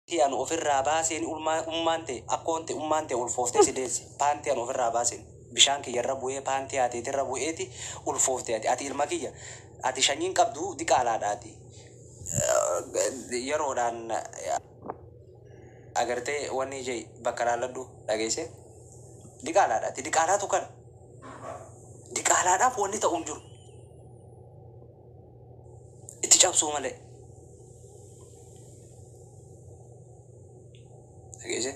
Paantii an ofirraa baaseen ummaan tee akkoon tee ummaan tee ulfooftee si deesse. Paantii an ofirraa baaseen bishaan kiyya irra bu'ee paantii haateetirra bu'eeti ulfoofte ati. Ati ilma kiyya. Ati shanyiin qabdu diqaalaadha ati. Yeroodhaan agartee wanni jee bakka laalladhu dhageesse. Diqaalaadha ati. Diqaalaatu kana. Diqaalaadhaaf wanni ta'u hin jiru. Itti cabsuu malee. Dhageesse?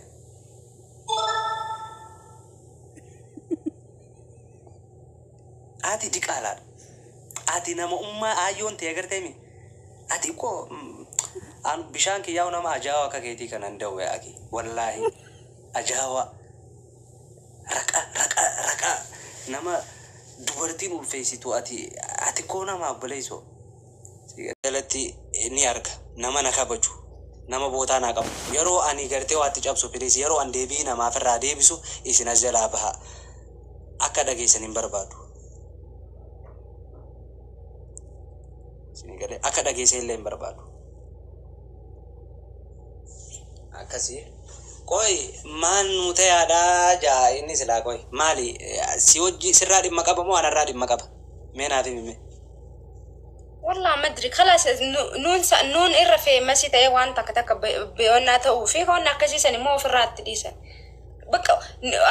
Ati diqaalaadha. Ati nama ummaa aayyoon ta'e agartee mi? Ati koo an bishaan kiyyaa'u nama ajaa'aa akka keetii kana hin dawwe aki. Wallaahi ajaa'aa. Raqa raqa raqa nama dubartiin ulfeessitu ati ati koo nama obboleessoo. Jalatti ni arga nama na kabaju nama bootaa naa qabu yeroo ani gartee waatti cabsu please yeroo an deebii namaaf irraa deebisu isin as jalaa baha akka dhageessan hin barbaadu. Isin galee akka dhageessan illee hin barbaadu. Akkasii. Qoy maal nuu tayaadha jaa inni silaa qoy maali si hojii sirraa dhimma qaba moo anarraa dhimma qaba mee naaf himi mee. Wallah madri khalas nuun nuun irra feemasi ta'ee waan takka takka beeyonnaa ta'uu fi waan akkasii san immoo ofirraa itti dhiisan. Bakka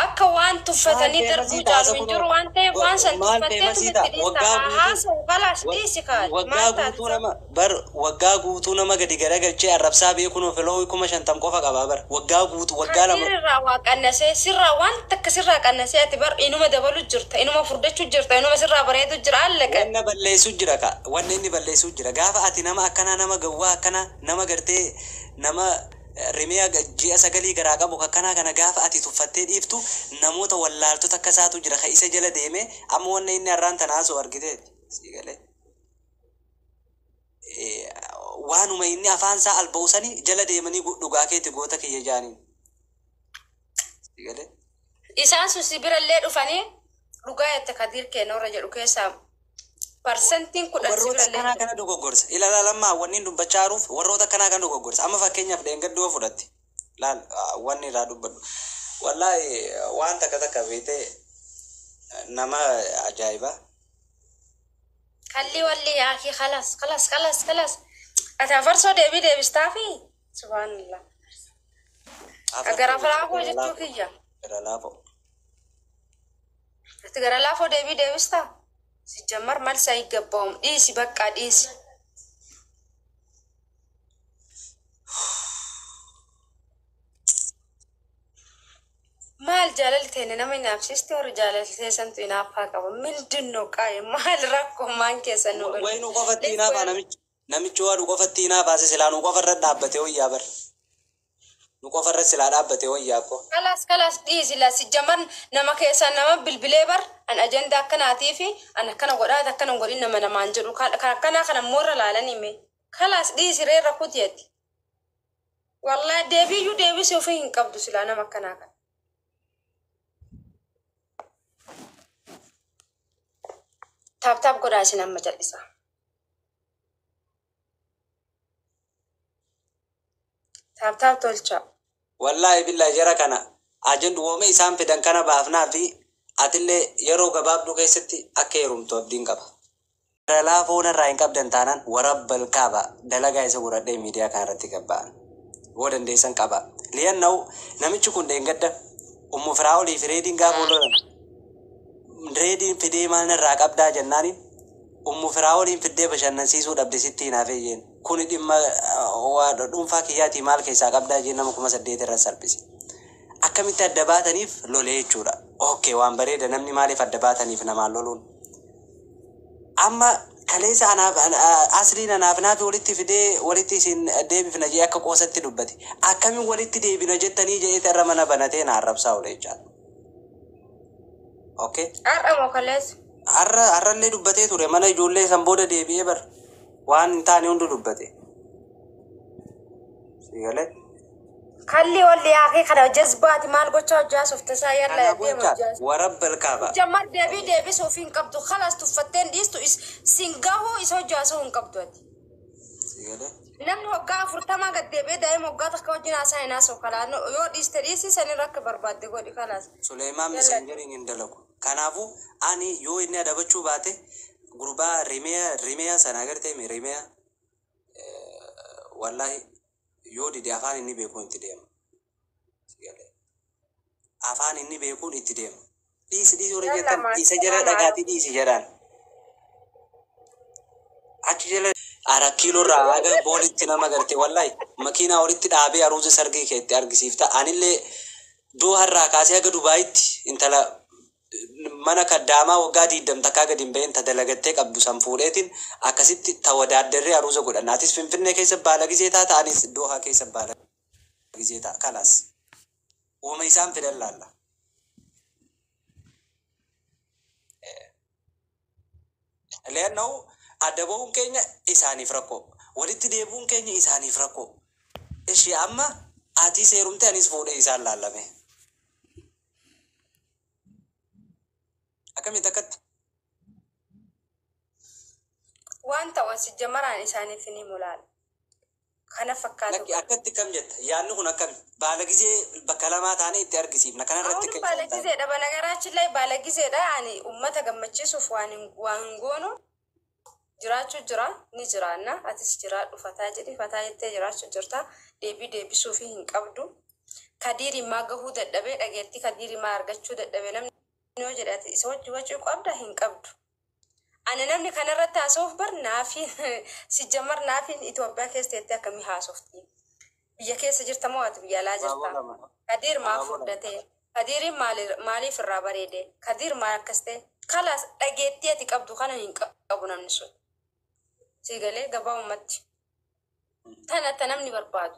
akka waan tuffatanii darbuu caalu hin jiru waan ta'eef waan san tuffatteetu itti dhiista. Haasa'u khalas dhiisi kaa Waggaa guutuu nama bar waggaa guutuu nama gadi garagalchee arrabsaa beekuun filoo 50,000 qofa qabaa bar waggaa guutuu waggaa lama. Kadir irraa waa qannasee sirraa waan takka sirraa qannasee ati bar inuma dabalu jirta inuma furdachuu jirta inuma sirraa bareedu jira allaqa. Wanna balleessu jira ka wanna inni balleessu jira gaafa ati nama akkanaa nama gawwaa akkanaa nama gartee nama rimee ji'a sagalii garaa qabu akkanaa kana gaafa ati tuffattee dhiiftu namoota wallaaltota akka isaatu jira ka isa jala deeme amma wanna inni har'aan tana haasa'u argiteeti sii galee. Waanuma inni afaan isaa alba'u sani jala deemanii dhugaa keeti goota kiyya jaaniin. Sii galee. Isaan sun si birallee dhufanii dhugaa jette Kadiir keenya warra jedhu keessaa parsantiin 10 si Warroota birallee akkanaa kana dogoggorsa. Ilaalaa lammaa wanni inni dubbachaa jiruuf warroota akkanaa kana dogoggorsa. Amma fakkeenyaaf dheengaddoo fudhatte. Laal wanni irraa dubbadhu. Wallaahi waan takka takka beektee nama ajaa'iba. Kalli walli yaakii kalas kalas kalas kalas. Ati afarsoo deebii deebistaafi? Subhaanallah. Gara laafoo jechuu kiyya. Gara laafoo. Ati gara laafoo deebii deebistaa? Sijjammar malsa higgabbaa'um dhiisi bakka dhiisi. Maal jaalalli teenne nama hinaafsisti warri jaalalli teessantu hinaaffaa qaba. Mindinno qaaye maal rakkoo maan keessan nu Wayi nu qofatti hinaafaa namichi. Namichi waa nu qofatti hinaafaa silaa nu qofarra dhaabbatee wayyaa bar. Nu qofarra silaa dhaabbatee wayyaa ko. Kalas kalas dhiisi la sijjammar nama keessan nama bilbilee bar an ajandaa akkanaatii fi an akkana godhaat akkana godhin nama namaan jedhu kan akkanaa kana immoo irra laalanii mee. Kalas dhiisi reerra kutiyati. Wallahi deebiiyyuu deebisee ofii hin qabdu silaa nama akkanaa kana. Taap taap godhaa isin amma jal'isaa. Taap taap tolchaa. Wallaahi billahi jara kana ajandu wooma isaan fidan kana baafnaa fi atillee yeroo gabaabduu keessatti akka heerumtu abdiin qaba. Gara laafoo narraa hin qabdan taanaan warabbal kaaba dalagaa isa godhadhee miidiyaa kana irratti gabba'an. Yoo dandeessan qaba. Liyannahu namichi kun dheengadda Ummu Firaa'olii fi Reediin gaafa wal lolan Reediin fidee maal narraa qabdaa jennaaniin Ummu Firaa'oliin fiddee bashannansiisuu dhabde sitti hinaafee jeen. Kuni dhimma waa dhuunfaa kiyyaatii maal keessaa qabdaa jeen nama 8,000 irra salphise. Akkamitti adda baataniif lolee jechuudha. Okay waan bareeda namni maaliif adda baataniif namaan loluun. Amma kaleessa anaaf asliin anaaf naafi walitti fidee walitti isin deebifna jee akka qoosatti dubbate. Akkamiin walitti deebina jettanii jedheeti har'a mana banatee na arrabsaa oole jechaadha. Okay. Har'a moo kaleessa? Har'a har'allee dubbatee ture mana ijoollee san booda deebi'ee bar waan hin taane hunda dubbate. Si galee? Kalli olli yaakii kana jazbaati maal gochaa hojjaa softa isaa yalla Kanaafuu deema jecha hojjaa. warabbal kaaba. Jammar deebii deebisuuf hin qabdu kalas tuffatteen dhiistu is sin gahuu isa hojjaasuu hin qabdu ati. Si galee? Namni waggaa 40 gad deebi'ee daa'ima waggaa 1 wajjin haasaa hin haasa'u kalaa yoo dhiiste dhiisi sanirra akka barbaadde godhi kalaas. Suleemaan Yalla. Messeengeriin hin dalagu. Kanaafuu ani yoo inni adabachuu baate gurbaa rimeya rimeya sana agartee mi rimeya, wallahi yoo dide afaan inni beekuun itti deema. Afaan inni beekuun itti deema. Dhiisi dhiisi warri Yalla jettan isa jala maasalaama. Dhagaatii dhiisi jedhaan. Achi jala ara kiiloo irraa haga boolitti nama garte, wallahi makiinaa olitti dhaabee aruuza sargii kee itti argisiifta. Anillee Dooha irraa kaasee haga Dubaayitti intala mana kaddaamaa waggaa 20 takkaa gadi hin bahin ta dalagattee qabdu san fuudheetiin akkasitti ta wadaaddarree aruuza godhanna. Atis Finfinnee keessa baala gizee taata, anis Doohaa keessa baala gizee ta'a. Kalaas. Uuma isaan fidan laalla. Leannahu adda bahuun keenya isaaniif rakkoo. Walitti deebi'uun keenya isaaniif rakkoo. Ishi amma atis heerumte anis fuudhee isaan laallame. Akkamitti akkatti? Waan ta'u as jamaraan isaaniif ni mulaala. Kana fakkaatu Lakki godha. Akkatti kam jetta? Yaadni kun akkami? Baala gizee bakka lamaa taane itti argisiifna. Kana irratti አሁንም akka isaan taane. ባለጊዜedha በነገራችን ላይ ባለጊዜedha. Ani ummata gammachiisuuf waan hin waan hin goonu jiraachuu jira ni jiraanna. Atis jiraadhu, fataa jedhi, fataa jettee jiraachuu jirta. Deebii deebisuufi hin qabdu. Kadiirimaa gahuu dadhabee dhageettii kadiirimaa argachuu dadhabee namni yoo jedhe ati isa wajji wacuu qabda hin qabdu. Ani namni kanarratti haasa'uuf bar naafi si jamar naafiin Itoophiyaa keessa teettee akkamii haasofti? Biyya keessa jirta moo ati biyya alaa Abaaboo jirta? lama. Kadiir maaf Abaaboo lama. furdate? Kadiiriin maaliif irraa bareede? Kadiir maal akkas ta'e? Kalaas dhageettii ati qabdu kana hin qabu namni sun. Si galee gabaabumatti. Tana ta namni barbaadu.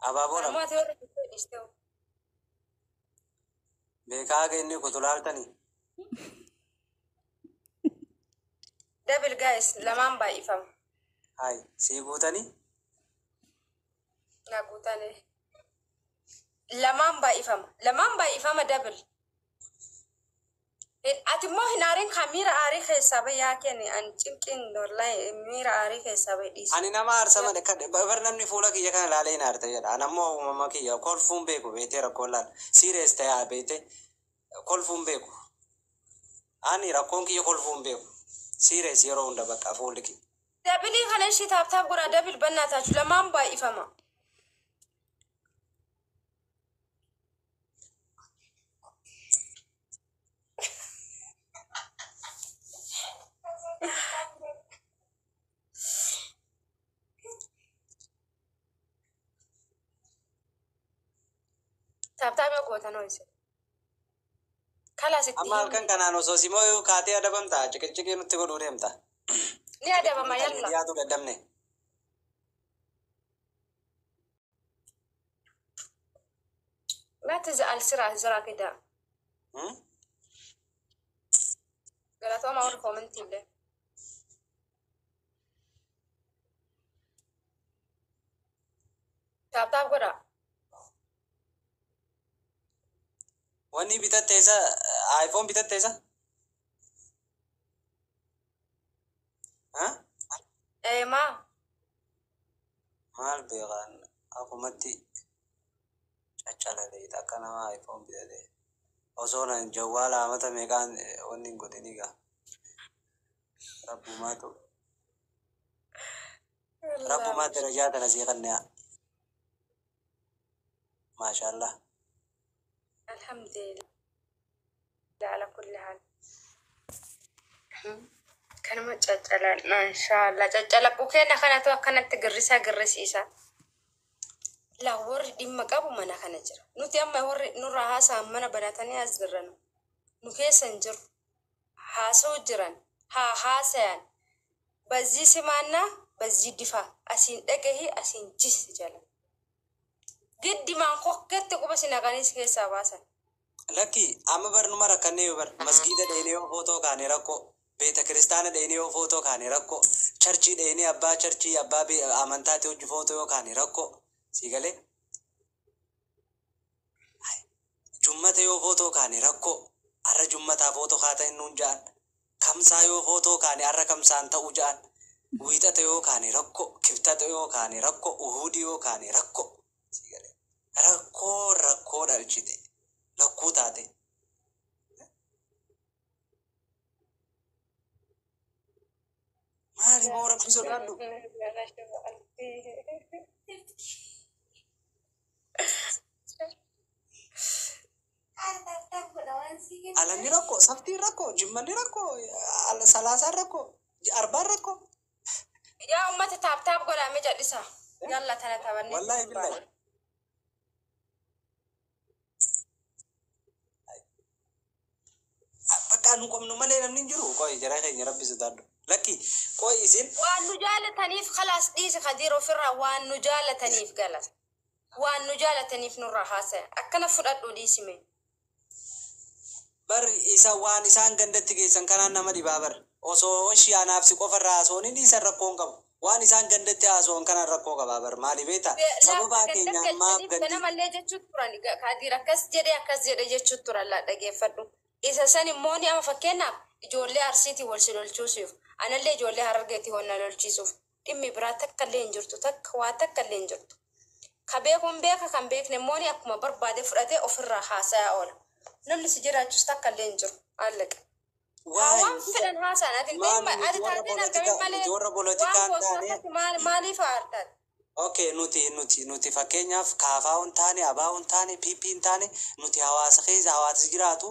Abaaboo Ammoo lama. ati warra dhiistee dhiistee. Beekaa haga inni kutu laaltanii. Double guys, lamaan baay'ifama. Hai sii guutanii. Na guutane. Lamaan baay'ifama. Lamaan baay'ifama double. Ati immoo hin aarin kan miira aarii keessaa bahi yaa kenni an cinqiin wallahi miira aarii keessaa bahi dhiisi. Ani nama aarsa malee kan bar namni fuula kiyya kana laalee hin aarta jedha. Ani ammoo uumama kiyya kolfuun beeku beetee rakkoon laala. Serious ta'aa beetee kolfuun beeku. Ani rakkoon kiyya kolfuun beeku. Serious yeroo hunda bakka fuulli kiyya. Double kana ishii tap tap godhaa double bannaatachu lamaan baay'ifama. Tap tap yoo gootan ho'ise. Kalaas itti Amma halkan himne. Kanaan osoo simoo kaatee adabamta ciqiciqii nutti godhuu deemta. Ni adabama Kan yalla. dhiyaatu dadhabne. لا تزعل سرعة زرع كده. Galatooma warri koomentii illee. Tap tap godhaa. Wanni bitatte isa iPhone bitatte isa? Ha? Ee maa? Maal beekan akkumatti caccalalee akka nama iPhone bitate. Osoo nan jawwaala amata meeqaan wanni hin godhin egaa. Rabbumaatu rabbumaa darajaa tana sii kannea. Maashaallah. Alhamdulillah على كل حال. Kanuma caccaladha inshaallah. Caccalaquu keenya kanatu akkanatti girrisaa girrisiisa. Laa warri dhimma qabu mana kana jira. Nuti amma warri nurraa haasa'an mana banatanii as jirran. Nu keessa hin jiru. Haasa'u jiran. Haa haasayan. በዚህ ስማና በዚህ ድፋ asiin dhagahi asiin jisi jala. Giddimaan kokketti quba si naqanii si keessaa baasan. Lakki amma barnuma rakkannee yoo bar masgiida dheenee yoo footoo kaane rakkoo, beeta kiristaana dheenee yoo footoo kaane rakkoo, charchii dheenee abbaa charchii abbaa amantaati hojii footoo yoo kaane rakkoo, sii galee jummata yoo footoo kaane rakkoo, arra jummataa footoo kaata hin nuun ja'an, kamsaa yoo footoo kaane arra kamsaan ta'uu ja'an. Wiixata yoo kaane rakkoo, kibxata yoo kaane rakkoo, uhudii yoo kaane rakkoo. Rakkoo rakkoo dhalchite. Lakkuu taate. Maali moo rabbi sodaadhu? Alanni rakkoo, sabtiin rakkoo, jimmanni rakkoo, salaasaan rakkoo, arbaan rakkoo. Yaa ummata tap tap godhaa jal'isa. Yalla tana taphannee. Wallaahi billahi. Bakka nu qabnu malee namni hin jiru. Qoy jara keenya rabbi sodaadhu. Lakki qoy isin Waan nu jaalataniif khalaas dhiisi Khadiir ofirraa waan nu jaalataniif gala. Waan nu jaalataniif nurraa haasaya. Akkana fudhadhu dhiisime. Bar isa waan isaan gandatti geessan kanaan nama dhibaa bar. Osoo ishii anaaf si qofarraa haasa'uun inni isaan rakkoo hin qabu. Waan isaan gandatti haasa'uun kanaan rakkoo qabaa bar. Maali beektaa? Sababaa keenya maaf gandi. Ganamallee jechuutu turan Khadiir akkas jedhe akkas jedhe jechuutu turan laa dhageeffadhu. Isa san immoo ni ama fakkeenyaaf ijoollee Arsiitii wal si lolchuusuuf anallee ijoollee Harargeetii wal na lolchiisuuf dhimmi biraa takka illee hin jirtu takka waa takka illee hin jirtu. Ka beekuun beeka kan beekne immoo ni akkuma barbaade fudhatee ofirraa haasayaa oola. Namni si jiraachisu takka illee hin jiru. Allaqa. Waa'ee Waan fedhan haasa'an ati hin maal ta'in nuti ati warra taateen polotikaa argamin malee nuti warra waan polotikaa hin gosa taane akkasi maaliif aartaat? Okay, nuti fakkeenyaaf kaafaa hin taane, abaa hin taane, PP hin taane, nuti hawaasa keessa hawaasa jiraatu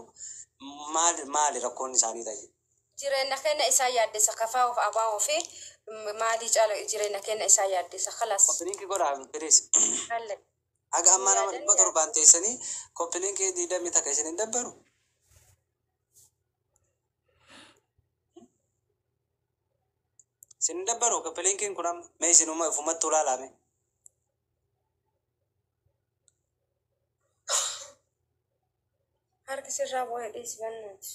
maali maali rakkoon isaanii ta'e? Jireenya keenya isaa yaaddessa kafaa of abaa ofii maalii caala jireenya keenya isaa yaaddessa khalaas. Copy link godhaa please. Allaqa. Haga ammaa nama Yaadan dhibba torbaan teessanii copy link 21 isin hin dabbaru. Isin hin dabbaru copy linkiin kun amma mee isinuma ofumatti ulaalame. Harki sirraa bu'ee dhiisi bannaati.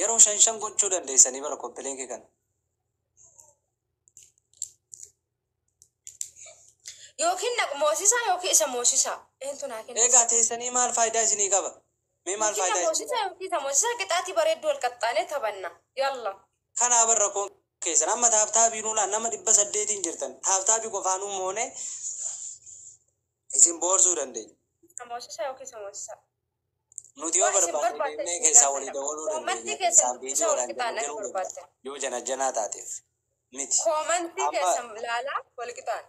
Yeroo shan shan gochuu dandeessanii bara copy link kana. Yookiin naq moosisaa yookiin isa moosisaa. Eentu naa kenna? Egaa teessanii maal faayidaa isinii qaba? Mee maal Yookiin na faayidaa isinii moosisaa yookiin isa moosisaa qixaatii bareedduu wal qaxxaanee taphanna. Yalla. Kanaa barra rakkoon keessan amma tap tapii nuulaan nama 800 jirtan tap tapii qofaanuu moonee isin boorsuu dandeenya. Isa moosisaa yookiin isa moosisaa. Nuti yoo Waan isin barbaanne barbaaddan deemnee isin keessaa walii gaafadha. dabaluu Koomantii dandeenya. keessan Keessaan dubbisaa wal viidiyoodhaan qixaanaa jaluu dandeenya. barbaaddan. Yoo janajjanaa taateef miti. Koomantii Amma keessan laalaa wal qixaan.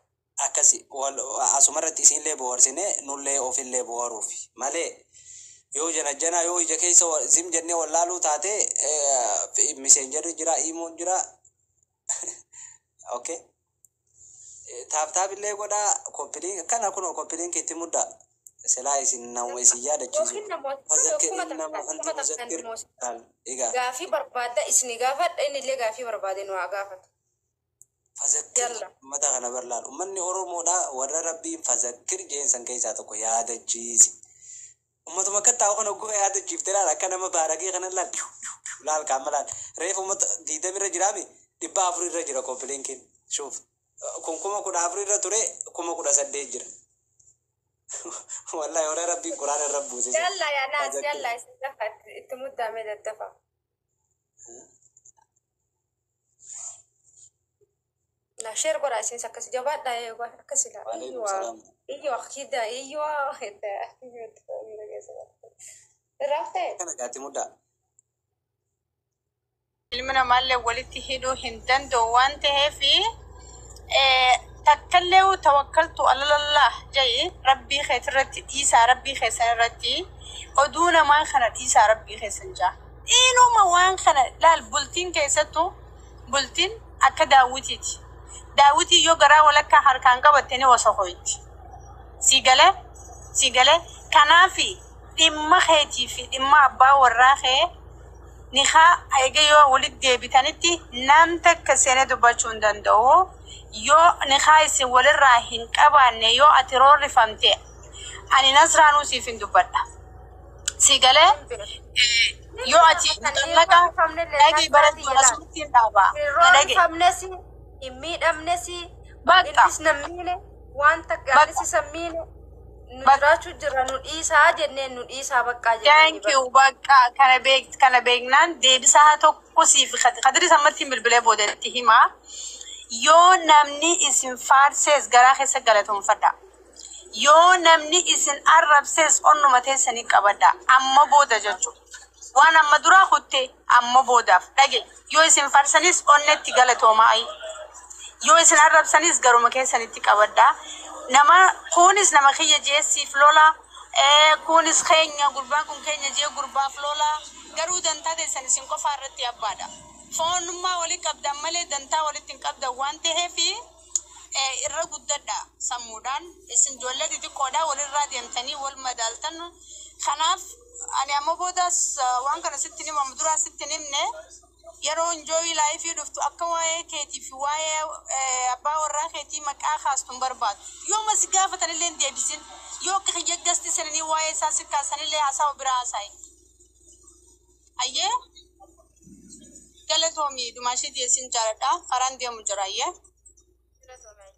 Akkasi wal asumarratti isinillee bohaarsine nullee ofillee bohaaruufi malee yoo janajjanaa yoo ija keessa zim jennee wallaaluu taate miseenjarri jira imoon jira okay. Tap tap illee godhaa copy link kana kunoo copy link itti muddaa silaa isin nama isin yaadachiisu. Yookiin namoota Fazakkir kuma innama takkaan anti kuma takkaan muzakkir moosisaa. egaa Gaafii barbaadda isini gaafadha inni illee gaafii barbaade nu haa gaafatu. Fazakkir Yalla. Ummata kana barlaal ummanni Oromoodha warra rabbiin fazakkir jeensan keessaa tokko yaadachiisi. Ummatuma akka taa'u kana oguu yaadachiifte laal akka nama baaragee kana laal laal qaama laal reefu ummata 20 irra jiraami 400 irra jira copy linkiin shuuf kun 14,000 irra ture 18,000 jira. Wallahi warra rabbiin quraana irra buuse. Yalla yaa naas Fazakkir. Yalla isin lafa itti muddaamee daddafa. Na share godhaa isinis akkas jabaadhaa eegaa akkas ilaa. Waalaikum Iyyuu salaam. iyyuu akida iyyuu Irraa Kana gaatti muddaa. Ilmi namaallee walitti hidhuu hin danda'u waan ta'eef takkallee tawakkaltu alallallah jedhi rabbii keetirratti dhiisaa rabbii keessan irratti oduu namaa kana dhiisaa rabbii keessan jaa. Dhiinuma waan kana laal bultiin keessattuu bultiin akka daawwitiiti. Daawwitii yoo garaa walakkaa harkaan qabatte ni wasakoyti. Si galee si galee kanaafi dhimma keetii fi dhimma abbaa warraa kee nikaa eega yoo walitti deebitanitti nam takka seenee dubbachuu hin danda'u. Yoo nikaa isin walirraa hin qabaanne yoo ati roorrifamte ani nasraanuu siif hin dubbadha. Si galee yoo ati muxallaqa dhagii barattu asumatti hin dhaabaa. Na dhage. Roorrifamnes hin miidhamnes Bakka. innis na miine waan takka Bakka. anis isa miine nu Bakka. jiraachuu jira nu dhiisaa jenneen nu dhiisaa baqqaa jenneen. Thank you bakka kana beek kana beeknaan deebisaa tokko. Usii fi Kadiris ammatti bilbilee boodatti himaa. Yoo namni isin faarsees garaa keessa galatoonfadha. Yoo namni isin arrabsees onnuma teessanii qabadha. Amma booda jechuudha. Waan amma duraa kutte amma boodaaf dhage. Yoo isin faarsanis onnetti galatoomaa. Yoo isin arrabsanis garuma keessanitti qabadha. Nama kunis nama kiyya jee siif lola. Kunis keenya gurbaan kun keenya jee gurbaaf lola. Garuu dantaa teessan isin qofaa irratti abbaadha. Foonummaa walii qabdan malee dantaa walitti hin qabdan waan ta'eefi irra guddadha sammuudhaan. Isin ijoollee xixiqqoodha, walirraa deemtanii wal madaaltan. Kanaaf ani amma boodaas waan kana sitti himamu duraa sitti hin himne. Yeroo enjoy life dhuftu akka waa'ee keetii fi waa'ee abbaa warraa keetii maqaa kaastu hin barbaadu. Yoo ma si gaafatan illee hin deebisin. Yoo akka kiyya gasti sananii waa'ee isaa si kaasanillee haasawa biraa haasa'i. Ayyee, galatoomii, dhumaashii dhiyeessin jaaladha. Karaan deemu jira, ayyee. Galatoomii.